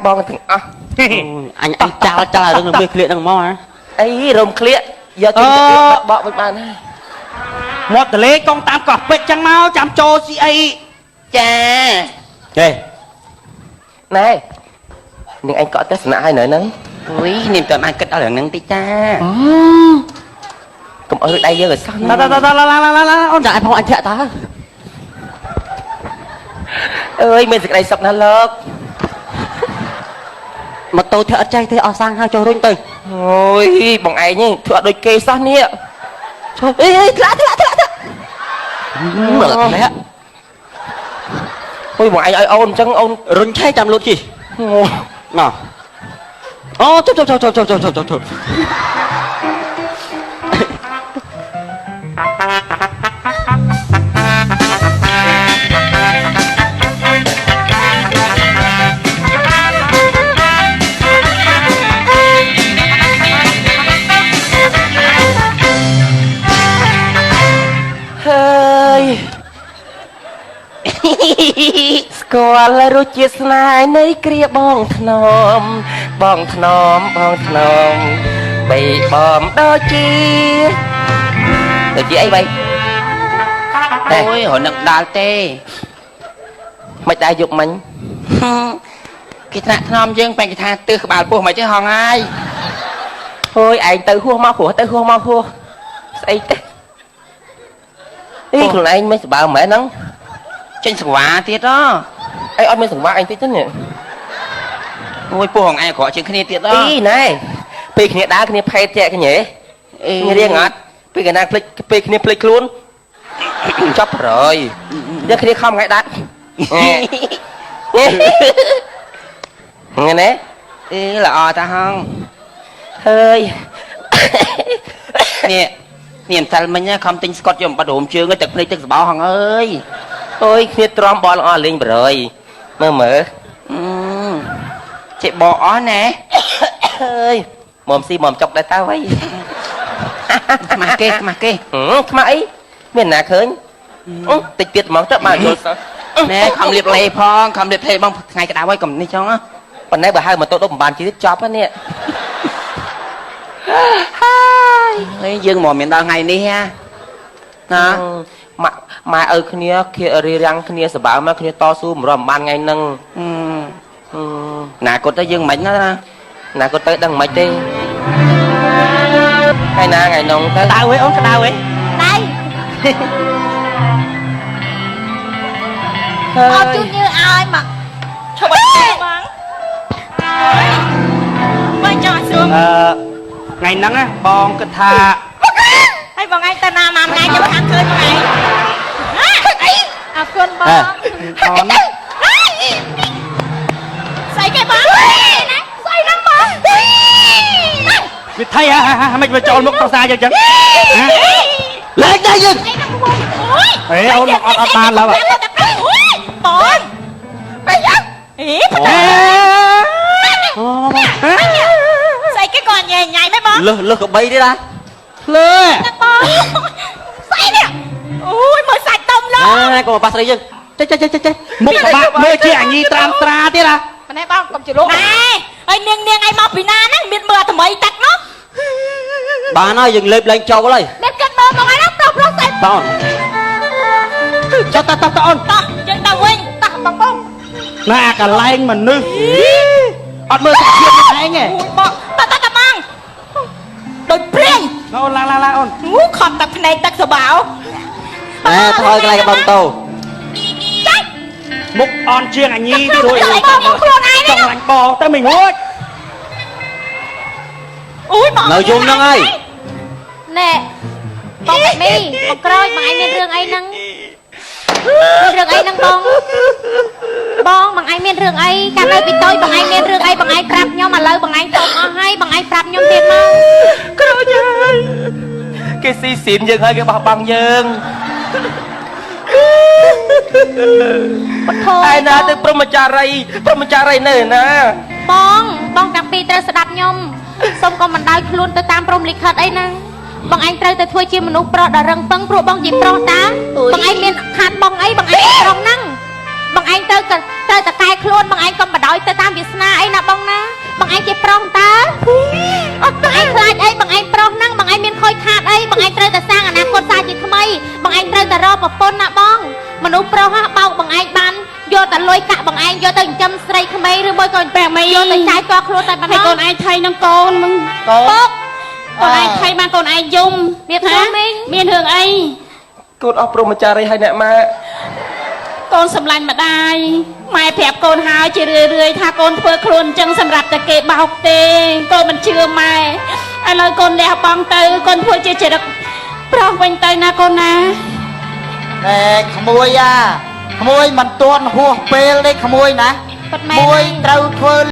បងទាំងអស់ អញអញចាល់ចាល់រឿងនឹងវាក្លៀកហ្នឹងមកហ៎ អីរោមក្លៀកយកជិះទៅបកវិញបានហើយ មាត់ទលេកងតាមកោះពេជ្រចឹងមកចាំចូលស៊ីអី ចា ហេ ណែនាងឯងកក់ទស្សនៈឲ្យនៅហ្នឹង អុយនេះមិនទាន់បានគិតដល់រឿងហ្នឹងតិចតា កុំអើដៃយើងឲ្យសោះ តាតាតាឡាឡាឡាឡាអូន ចាអញផងអញធាក់តា អើយមានសេចក្តីសុខណាស់លោក ម៉ូតូធាក់អត់ចេះទេអស់សាំងហើយចូលរុញទៅ អូយបងឯងនេះធ្វើអត់ដូចគេសោះនេះ ចូលអីអីធ្លាក់ធ្លាក់ធ្លាក់ធ្លាក់មើលធ្លាក់ អូយបងឯងឲ្យអូនអញ្ចឹងអូន រុញឆេះចាំលូតជិះ អូ ណោះអូចុះចុះចុះចុះចុះចុះចុះចុះ ហើយស្គាល់រសជាតិស្នេហ៍នៃគ្រាបងថ្នមបងថ្នមបងថ្នមបីបំដូចជាដូចជាអីបី អូយរនឹកដល់ទេ មិនដែរយប់មិញ គេថ្នាក់ថ្នមយើងបែរគេថាទើសក្បាលពោះមិនទេហងហើយ អូយឯងទៅហួសមកហួសទៅហួសមកហួសស្អីទេអីខ្លួនឯងមិនសប្បាយមែនហ្នឹង ចេញសង្វាទៀតហ៎ អីអត់មានសង្វាអញតិចទេនេះ អូយពោះហងឯងអាក្រក់ជាងគ្នាទៀតហ៎ អីណែពេលគ្នាដើរគ្នាផេតជែកគ្នាហ៎ អី គ្នារៀងអត់ពេលកណាភ្លេចពេលគ្នាភ្លេចខ្លួន ចាប់ប្រយយើងគ្នាខំថ្ងៃដាច់ហ្នឹងណែ អេល្អតាហង ហើយ នេះនេះម្សិលមិញណាខំទិញស្កុតយកមកបាត់រោមជើងឲ្យទឹកភ្នែកទឹកសបោហងអើយ អូយគ្នាទ្រាំបលអស់លេងប្រយមើលមើល អឺចេះបកអស់ណែ អើយមុំស៊ីមុំចុកដែរតើវ៉ៃ ខ្មាស់គេខ្មាស់គេ ហឹមខ្មាស់អីមានណាឃើញអឺតិចទៀតហ្មងទៅបានយល់សោះ ណែខំលៀបលេផងខំលៀបលេបងថ្ងៃក្តៅហើយកុំនេះចង់ហ៎ ប៉ុន្តែបើហៅម៉ូតូដប់មិនបានជិះចប់ហ្នឹងនេះ ហើយយើងមកមានដល់ថ្ងៃនេះហ่าណា ម៉ាក់ម៉ែឪគ្នាគ្នារៀបរាំងគ្នាសបើមកគ្នាតស៊ូមិនរំបានថ្ងៃហ្នឹង អឺ ហឹម ណាគាត់ទៅយើងមិនណាណា ណាគាត់ទៅដឹងមិនទេថ្ងៃណាថ្ងៃនងទៅ ក្តៅហ៎អូនក្តៅហ៎ ដៃ ហើ អត់ យ ជូនយើងឲ្យមកឈប់អត់បងបងចង់ឲ្យស្រួល អឺថ្ងៃហ្នឹងណាបងគិតថា ហើយបងឯងទៅណាមកថ្ងៃខ្ញុំខាងឃើញបងឯងអីអរគុណបង អូនណា ស្អីគេបងណាស្អីហ្នឹងបង វិថីហ่าមិនមកចូលមុខប្រសាយើងចឹង លែងដៃយើង អីហ្នឹងបងអូយ ហេអូនមកអត់អត់បានឡើយ អូយបងបែយ៉ាងអេ ហេ ស្អីគេក៏ញ៉ៃញ៉ៃមែនបង លឹះលឹះកបីទេណា លើ បងស្អីនេះអូយមើលសាច់ដុំលោ ណែកុំប៉ះស្រីយើង ចេះចេះចេះចេះមុខបាក់មើលជាអញីត្រាំត្រាទៀតហ่ะ ម្នេះបងកុំជលក់ណែហើយនាងនាងឯងមកពីណាហ្នឹងមានមើលអាថ្មីទឹកនោះ បានហើយយើងលេបលែងចូលហើយ មានគិតមើលមកឯងហ្នឹងប្រុសប្រុសស្អី បង ចុះតតតអូន តោះយើងទៅវិញតោះបងបង ណាអាកន្លែងមនុស្សអត់មើលសាច់ជាតិឯងទេ អូយបងតោះតោះតោះបងដូចព្រាយ អូនឡើងឡើងឡើងអូន ងូខំទឹកភ្នែកទឹកសបោ ណែថយកន្លែងកបងតោ ចាច់ មុខអន់ជាងអញីទៀតរួច ឯងបងខ្លួនឯង ចង់ឡាញ់បងទៅមិនរួច អូយបង នៅយំហ្នឹងហើយ ណែបងមីបងក្រូចបងឯងមានរឿងអីហ្នឹងមានរឿងអីហ្នឹងបងបងបងឯងមានរឿងអីកាលនៅពីតូចបងឯងមានរឿងអីបងឯងប្រាប់ខ្ញុំឥឡូវបងឯងតូចអស់ហើយបងឯងប្រាប់ខ្ញុំទៀតមក ក្រោយហើយគេស៊ីស៊ីនយើងហើយគេបោះបង់យើង ពុទ្ធោ ឯណាទៅព្រមចារីព្រមចារីនៅឯណា បងបងតាំងពីត្រូវស្ដាប់ខ្ញុំសូមកុំបណ្ដោយខ្លួនទៅតាមព្រំលិខិតអីហ្នឹងបងឯងត្រូវតែធ្វើជាមនុស្សប្រុសដ៏រឹងប៉ឹងព្រោះបងជាប្រុសតាបងឯងមានខាតបងអីបងឯងប្រុសហ្នឹង បងឯងទៅក៏ត្រូវតែកែខ្លួនបងឯងកុំបដ ாய் ទៅតាមវាសនាអីណាបងណាបងឯងជាប្រុសតើអត់បងឯងខ្លាចអីបងឯងប្រុសហ្នឹងបងឯងមានខូចខាតអីបងឯងត្រូវតែសាងអនាគតសាជាថ្មីបងឯងត្រូវតែរកប្រពន្ធណាបងមនុស្សប្រុសហ่ะបោកបងឯងបានយកតែលុយកាក់បងឯងយកទៅចិញ្ចឹមស្រីក្មេងឬមួយក៏ បែបមី យកទៅចាយផ្ទាល់ខ្លួនតែប៉ុណ្ណោះ ហើយកូនឯងថៃនឹងកូនមឹង កូន ពុក កូនឯងថៃបានកូនឯងយំ រៀបចំមីង មានរឿងអី កូនអស់ព្រមចារីហើយអ្នកម៉ាក់ កូនសម្លាញ់ម្ដាយម៉ែប្រាប់កូនហើយជារឿយរឿយៗថាកូនធ្វើខ្លួនអញ្ចឹងសម្រាប់តែគេបោកទេកូនមិនជឿម៉ែឥឡូវកូនលះបង់ទៅកូនធ្វើជាចរិតប្រុសវិញទៅណាកូនណា ណែក្មួយអាក្មួយមិនទាន់ហួសពេលទេក្មួយណា ពិតមែន ក្មួយ ហើយ ត្រូវធ្វើ